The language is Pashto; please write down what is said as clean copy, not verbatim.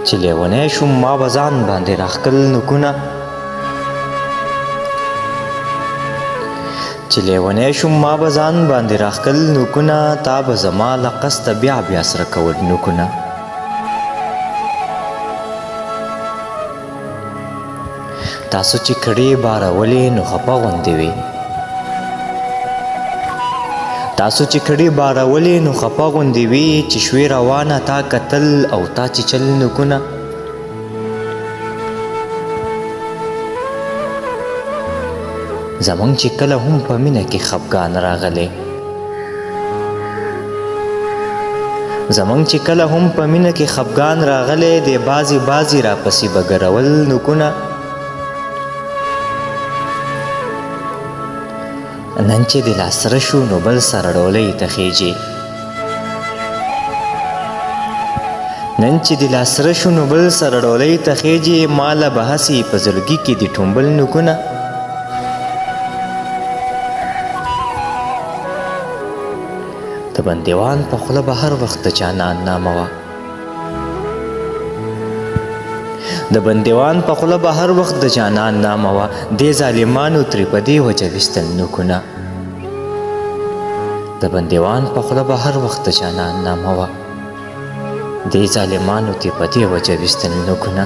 چې لیونی شوم ما به ځان باندې راښکل نوکونه. چې لیونی شوم ما به ځان باندې راښکل نوکونه، تا به زما له قصده بیا بیا سره کول نوکونه. تاسو چې کړې بارولې نو خپه غوندې وې، تاسو چې کړې بارولې نو خپه غوندې وې، چې شوې روانه تا کتل او تا چیچل نوکونه. زمونږ چې کله هم په مینه کې خفګان راغلی، زمونږ چې کله هم په مینه کې خفګان راغلی دی، بازې بازې راپسې به ګرول نوکونه. نن چې دې لا سره شو نو بل سره ډولۍ ته خېژې، نن چې دې لا سره شو نو بل سره ډولۍ ته خېژې، ماله به هسې په زړګي کې دې ټومبل نوکونه. د بندیوان په خوله به هر وخت د جانان نامه وه، د بندیوان په خوله به هر وخت د جانان نامه وه، دې ظالمانو ترې په دې وجه ویستل نوکونه. د بندیوان په خوله به هر وخت د جانان نامه وه، دې ظالمانو ترې په دې وجه ویستل نوکونه.